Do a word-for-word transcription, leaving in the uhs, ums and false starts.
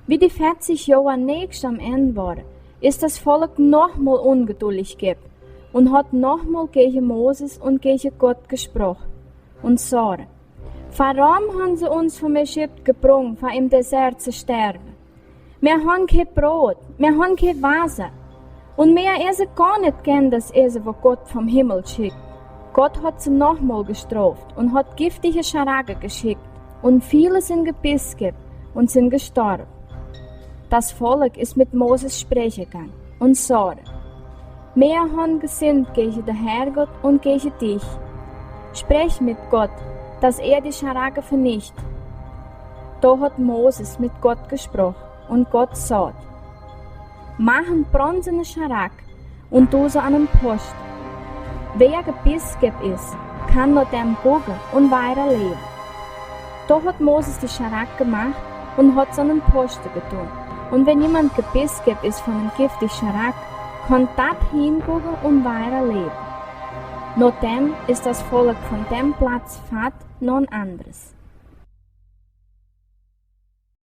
Wie die verzig Joa nächscht am Enn wore, is das Volk nochmol ungeduldig geb un hot nochmol gege Moses un gege Gott gesproch un sore: Warom han se uns von Ägipten gebrung, fa em Desert ze sterwe? Mer han kee Brot, mer han kee Wasa. Un mer ese gar nit gern das Ese, wo Gott vom Himmel schickt. Gott hot se nochmol gestroft un hot giftige Scharage geschickt, un viele sin gebiss geb un sin gestorwe. Das Volk is mit Moses spreche gang un sore: Mer han gesindt gege de Herrgott un gege dich. Sprech mit Gott, dass er die Scharage vernicht. Do hot Moses mit Gott gesproch un Gott sot: Mach en bronsene Scharag un du se an en Post. Wer gebiss geb is, kann no dem gugge un wada lewe. Do hot Moses die Scharag gemacht un hot se an en Poste gedun. Un wenn jemand gebiss geb is von en giftig Scharag, kann dat hingugge un wada lewe. No dem is das Volk von dem Platz fatt no en andres.